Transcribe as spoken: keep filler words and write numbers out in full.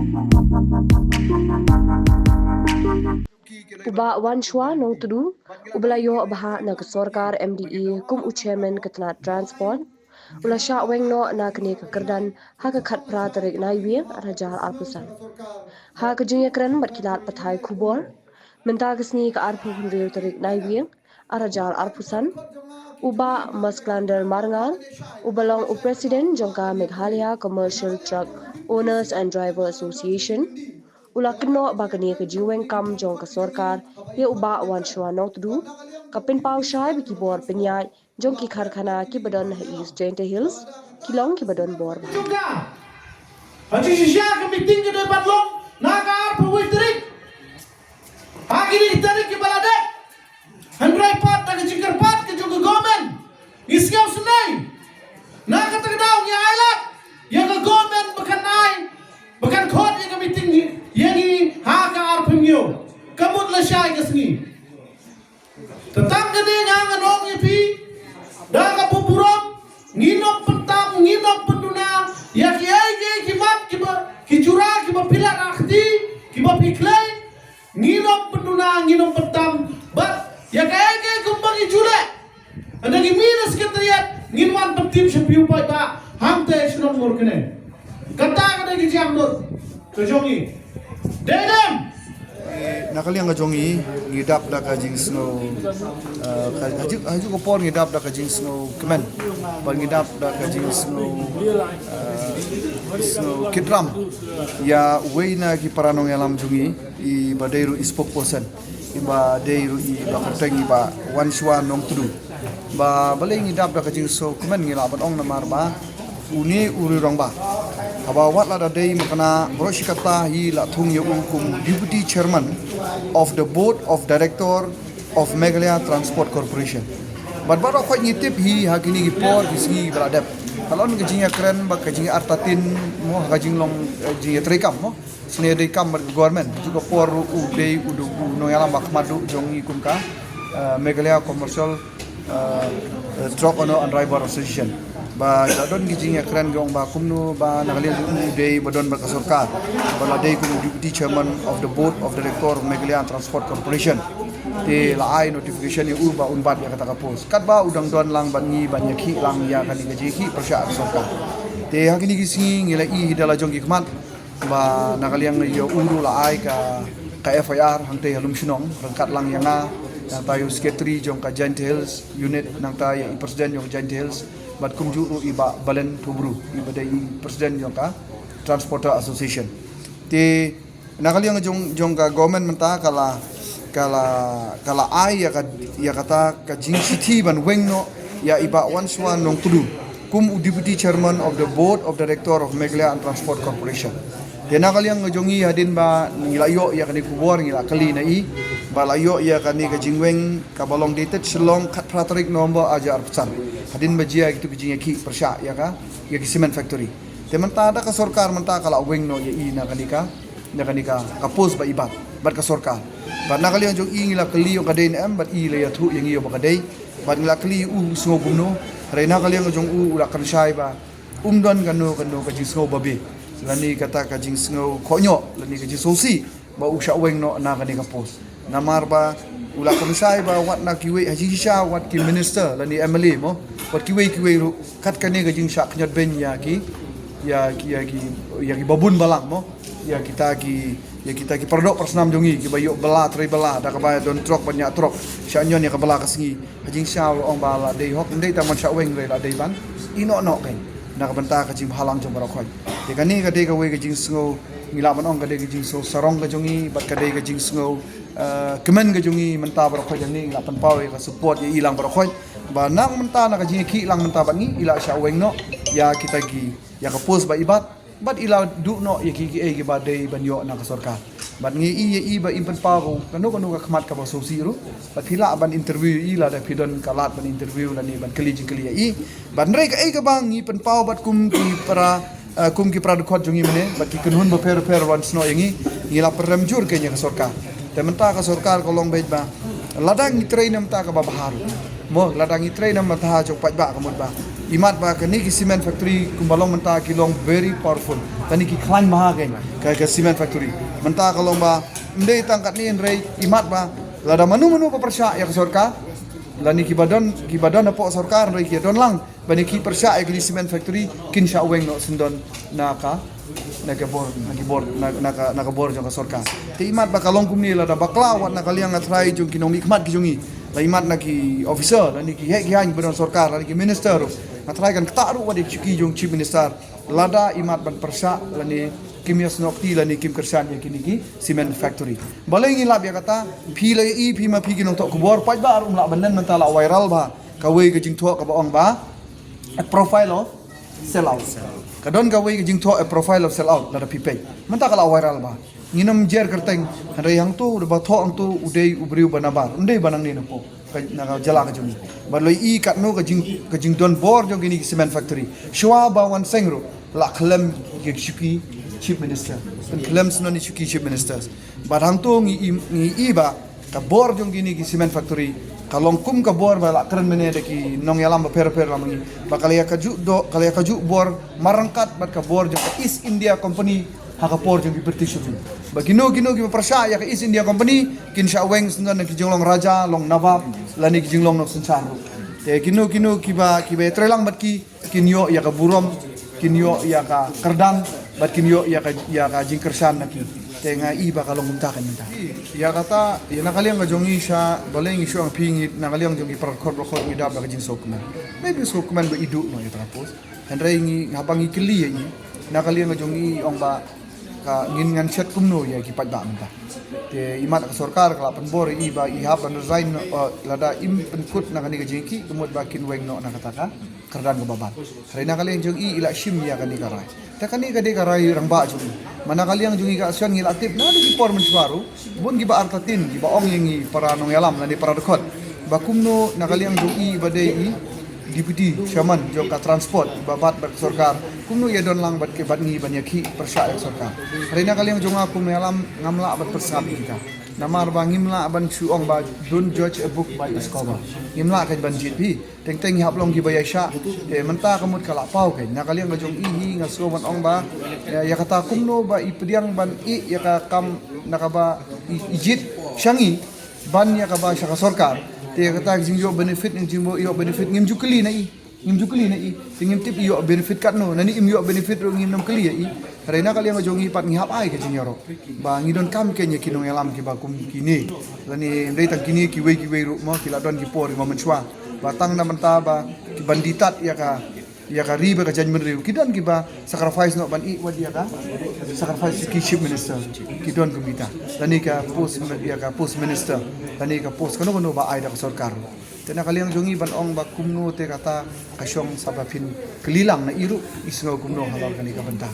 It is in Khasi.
U Bah Wanshwa Nongtdu, uba la ïoh bhah na ka sorkar M D A kum u chairman ka tnat transport, u la shah weng noh na kane ka kyrdan ha ka khatphra tarik Naiwieng arhajar arphew san. Ha ka jingïakren bad ki lad pathai khubor mynta ka sngi ka arphew hynriew tarik Naiwieng arhajar arphew san, u Bah Masklander Marngar, uba long u president jong ka Meghalaya Commercial Truck Owners and Driver Association, u la kynnoh ba kane ka jingweng kam jong ka sorkar ïa u Bah Wanshwa Nongtdu ka pynpaw shai ba ki bor pynïaid jong ki karkhana kiba don ha East Jaintia Hills ki long kiba don bor bha. Jong ka, ha jingshisha ka meeting ka dei ban long na ka arphew wei tarik. Ha kine ki tarik kiba la dep, hynrei pat da ka jingkyrpad ka jong ka government, ngi sngew sngewsynei. Na kata ka daw ngi ailad ïa ka government ba kan ai, ba kan khot ïa ka meeting ïa ngi ha ka arphew hynñiew. Ka mut lashai ka sngi. Te tang kane nga ngan ong ïa phi da kaba burom, ngin ym pyntam, ngin ym pynduna ïa kiei kiei ki mat kiba, ki jura kiba phi la rah kti, kiba phi khlei. Ngin ym pynduna, ngin ym pyntam bad ïa kaei kaei kumba ngi ju leh. Hynda ngi mih na Secretariat ngin wan pyntip sha phi u paidbah hangtei shnong Murkneng. Kata ka dei ka jingangnud ka jong ngi. Dei dem. Na ka liang ka jong ngi, ngi dap da ka jingsngew, eh, ka, ha ju, ha ju ka por ngi dap da ka jingsngew kmen. Bad ngi dap da ka jingsngew, eh, sngew kit ram ïa uwei na ki para nongïalam jong ngi, iba dei ruh i spokesperson, iba dei ruh iba kyrteng i Bah Wanshwa Nongtdu. Ba balei ngi dap da ka jingsngew kmen, ngi lah ban ong namar ba une u rangbah, haba wat la da dei makna baroh shi katta hi la thung ïa u kum Deputy Chairman of the Board of Director of Meghalaya Transport Corporation. Bad baroh khoit ngi tip hi ha kine ki por ki sngi ba la dep, ka la don ka jingïakren bad ka jingïa-artatien mo, ha ka jinglong, eh, jingïatreikam mo. Sngewdei kam bad ka government. Ju ka por ruh u dei u dei u nongïalam ba khmat duh jong ngi kum ka, eh, Meghalaya Commercial, eh, eh, Truck Owner and Driver Association. Ba ka don ki jingïakren ki ong ba kumno ba na ka liang u dei ba don bad ka sorkar, ba la dei kum u Deputy Chairman of the Board of Director of Meghalaya Transport Corporation. Te la ai notification ïa u ba un bat ïa kata ka post. Katba u dang don lang bad ngi ban ïakhih lang ïa kane ka jingïakhih pyrshah ka sorkar. Te ha kine ki sngi ngi la ïohi da la jong ki khmat ba na ka liang ïa u ruh la ai ka, ka F I R hangtei ha Lumshnong, ryngkat lang ïa nga, nangta ïa u secretary jong ka Jaintia Hills unit, nangta ïa i president jong ka Jaintia Hills, bad kumjuh ruh i Bah Balen Thubru, iba dei i president jong ka Transporter Association. Te na ka liang jong, jong ka government mynta ka la, ka la, ka la ai ïa ka, ïa kata ka jingshithi ban weng noh ïa i Bah Wanshwa Nongtdu kum u Deputy Chairman of the Board of Director of Meghalaya and Transport Corporation. Te na ka liang jong ngi, hadien ba ngi la ïoh ïa kane ka khubor, ngi la kylli na i, ba la ïoh ïa kane ka jingweng kaba long dated Shillong, khatphra tarik November arhajar arphew san, hadien ba jia kito ki jingïakhih pyrshah ïa ka, ïa ki cement factory. Te mynta da ka sorkar mynta ka la weng noh ïa i na kane ka, na kane ka, ka post ba i bat bad ka sorkar. Bad na ka liang jong i ngi la kylli ong ka dei ne em, bad i la ïathuh ïa ngi ong ba ka dei. Bad ngi la kylli u sngew kumno. Hynrei na ka liang jong u, u la kren shai ba um don kano kano ka jingsngew babe, lane kata ka jingsngew khohñioh, lane ka jingsngewsih ba u shah weng noh na kane ka post. Namar ba u la kren shai ba wat na kiwei, ha jingshisha wat ki minister lane M L A mo, wat kiwei kiwei ruh, kat kane ka jingshah khñiot beiñ ïa ki, ïa ki, ïa ki, ïa ki babun balang mo, ïa kita ki, ïa kita ki paradoh parasnam jong ngi kiba ïoh bylla trei bylla da kaba don trok ban ñiah trok, shah ñion ïa ka bylla ka sngi. Ha jingshisha u la ong ba la dei hok, ym dei tang ban shah weng, hynrei la dei ban ïehnoh noh kein na ka bynta ka jingbhalang jong baroh khoit. Te kane ka dei kawei ka jingsngew, ngi lah ban ong ka dei ka jingsngew sarong ka jong ngi bad ka dei ka jingsngew, eh, kmen ka jong ngi mynta baroh khoit. Hangne ngi lah pynpaw ïa ka support ïa i lang baroh khoit, ba nang mynta na ka jingïakhih lang mynta bad ngi, i lah shah weng noh ïa kita ki, ïa ka post ba i bat, bad i la duh noh ïa ki, kiei kiba dei ban ïoh na ka sorkar. Bad ngi ïohi ïa i ba im pynpaw kano kano ka khmat kaba sngewsih ruh. Bad phi lah ban interview ïa i lada phi don ka lad ban interview lane ban kylli jingkylli ïa i. Bad hynrei kaei kaba ngi pynpaw bad kum ki para, eh, kum ki para dkhot jong ngi mynne, bad ki kynhun bapher bapher wan snoh ïa ngi, ngi la pynrem jur kein ïa ka sorkar. Te mynta ka sorkar ka long beit ba lada ngi trei na ka bynta kaba bha ruh mo, lada ngi trei na ka bynta jong paidbah, ka mut ba, imat ba kane ki cement factory kumba long mynta ki long very powerful. Tang ki khlaiñ maha kein ka, ka cement factory. Mynta ka long ba ym dei tang katne, hynrei imat ba lada mano mano ba pyrshah ïa ka sorkar, lane kiba don, kiba don hapoh sorkar, hynrei ki don lang ban ïa ki pyrshah ïa kine cement factory, kin shah weng noh syndon na ka, na ka bor, na ki bor, na, na ka, na ka bor jong ka sorkar. Te imat ba ka long kumne, lada bakla wat na ka liang, nga tharai, jong ki nongmihkhmat ki jong ngi, la imat na ki officer, lane ki heh ki haiñ ba don sorkar, lane ki minister ruh, nga tharai kan ktah ruh wat ïa ki jong chief minister lada imat ban pyrshah lane kim ïasnoh kti lane kim kyrshan ïa kine ki cement factory. Balei ngi lap ïa kata? Phi la ïohi, phi ma phi ki nongthoh khubor, paidbah ruh ym lah ban len, mynta la viral bha kawei ka jingthoh kaba ong ba a profile of sell out. Ka don kawei ka jingthoh a profile of sell out, lada phi peit mynta ka la viral bha. Ngin ym jer kyrteng, hynrei hangto, uba thoh hangto u dei u briew ba nabar, ym dei ba nangne na pdeng ka, na ka jylla ka jong ngi. Bad la ïohi katno ka jing, ka jingdon bor jong kine ki cement factory. Shuwa ba wan seng ruh la khlem ïa ki shuki chief minister, khlem syndon ïa ki shuki chief ministers. Bad hangto ngi i, ngi i ba ka bor jong kine ki cement factory ka long kum ka bor ba la kren mynne da ki nongïalam bapher bapher la ma ngi, ba ka la ïa kajuh do, ka la ïa kajuh bor marryngkat bad ka bor jong ka East India Company ha ka por jong ki British ruh. Ba kino kino kiba pyrshah ïa ka East India Company kin shah weng syndon na ki jinglong raja, long nawab, lane ki jinglong nongsynshar ruh. Te kino kino kiba, kiba ïatreilang bad ki, kin ïoh ïa ka burom, kin ïoh ïa ka kyrdan, bad kin ïoh ïa ka, ïa ka jingkyrshan na ki. Te nga i ba ka long kumta kan mynta. Ïa kata, ïa na ka liang ka jong ngi sha, balei ngi shu ong phi, ngi na ka liang jong ngi para dkhot, para dkhot ngi dap da ka jingsngewkmen. Maybe sngewkmen ba i duh noh ïa ka post. Hynrei ngi, haba ngi kylli ïa i, na ka liang ka jong i ong ba ka ngin ngan shet kumno ïa ki paidbah mynta. Te imat ka sorkar ka la pynbor ïa i ba i hap ban resign, eh, lada im pynkut na kane ka jingïakhih, ka mut ba kin weng noh na kata ka kyrdan kaba bad. Hynrei na ka liang jong i, i la shim ïa kane ka rai. Te kane ka dei ka rai rangbah jong i. Ma na ka liang jong i, ka shuwa ngi la tip na ki por mynshuwa ruh, bun kiba artatien, kiba ong ïa ngi para nongïalam lane para dkhot, ba kumno na ka liang jong i ba dei i Deputy Chairman jong ka Transport ba bat bad sorkar, kumno ïa don lang bad ki, bad ngi ban ïakhih pyrshah ïa sorkar. Hynrei na ka liang jong nga kum nongïalam, ngam lah ban pyrsngap ïa kita. Namar ba ngim lah ban shu ong ba don't judge a book by its cover. Ngim lah kan ban jied phi. Teng teng ngi hap long kiba ïaishah. Eh, mynta ka mut ka la paw kein. Na ka liang ka jong i hi nga sngew ban ong ba, eh, ïa kata kumno ba i pdiang ban i ïa ka kam na kaba i, i jied sha ngi ban ïa kaba sha ka sorkar. Te ïa kata ka jingïoh benefit, ïa ka jingïoh benefit ngim ju kylli na i. Ngim ju kylli na i. Te ngim tip i ïoh benefit katno. Nani im ïoh benefit ruh ngim nang kylli ïa i. Hynrei na ka liang ka jong i pat ngi hap ai ka jingïaroh ba ngi donkam kein ïa ki nongïalam kiba kum kine. Lane ym dei tang kine, kiwei kiwei ruh mo, ki la don ki por kiba mynshuwa. Ba tang na bynta ba ki ban die tad ïa ka, ïa ka ri bad ka jaitbynriew, ki don kiba sacrifice noh ban ïeh wat ïa ka, sacrifice ki chief minister. Ki don kum kita. Lane ka post, ïa ka post minister, lane ka post kano kano ba ai da ka sorkar. Te na ka liang jong i ban ong ba kumno te kata ka shong, sa ba phin kylli lang na i ruh i sngew kumno halor kane ka bynta.